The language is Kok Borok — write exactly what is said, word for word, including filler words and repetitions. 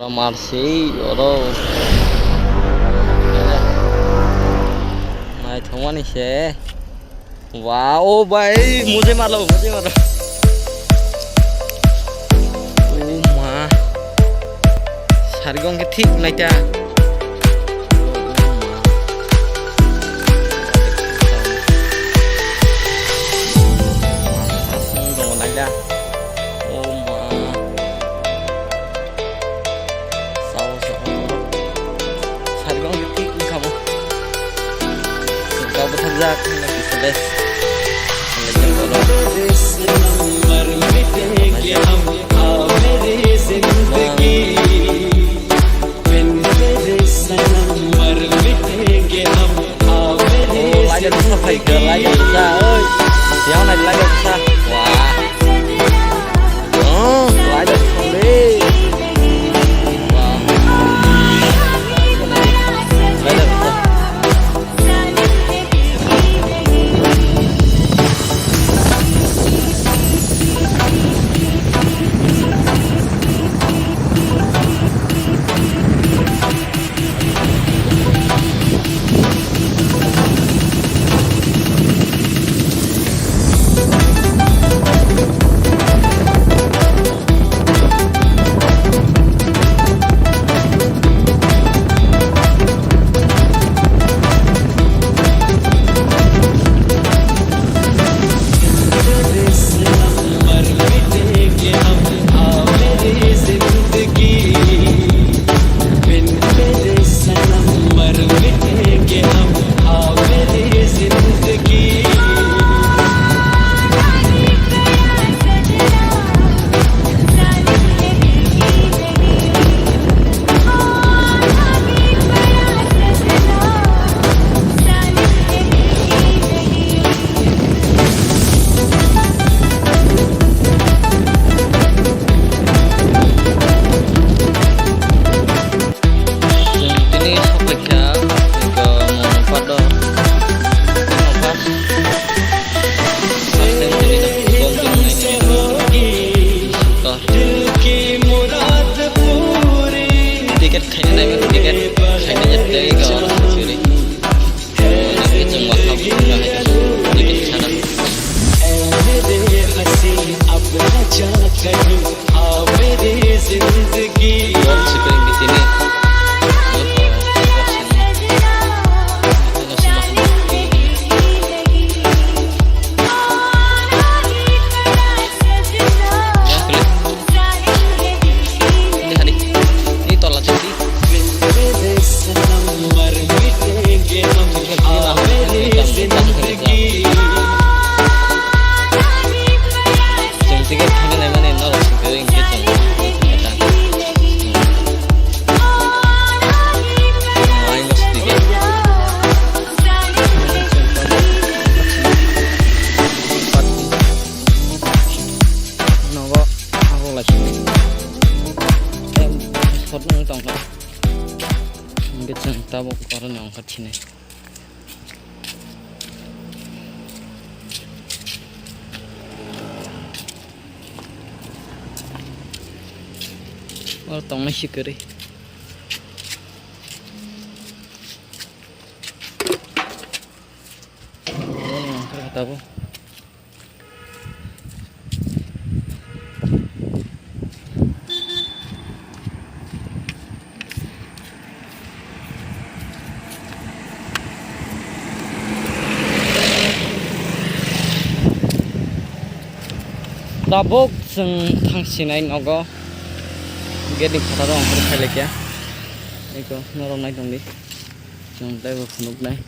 Marsi oro. Naithokmani se. Wow, bhai, mujhe maro, mujhe maro. Oh ma. Sarigong ke thik naita. Oh ma. Sao, sao. Sarigong tik wngkha mo. Kau bwthakjak wngkha kisa de. Oh, laida bwsa phaikha, laida bwsa, oi. Yang nai laida bwsa. Wah. Oh, laida bwsa le. Wah. Laida bwsa. Chwng tini sokphaikha, eko mwnwi pado. First time tini no, bom tini nai. To. Ticket khaina nai, ticket khaina jat tei eko siri. Ticket chwng wathap wngkha hai ticket sana. Chwng ticket thangwi naimani norok singkhe hwnkhe chwng thangkha ta. Ai, no sidi khe. Nogo abo lai sini. Em, hot nung tongkha. Hwnkhe chwng tabuk oro ni ongkha thinai. Oro tongnai si kwrwi. Oro ni mangkha kha tabuk. Tabuk chwng thangsinai nogo. Gate ni phataro ang phai laikha. Eko norok nai tongdi. Chwng teibo phunuknai.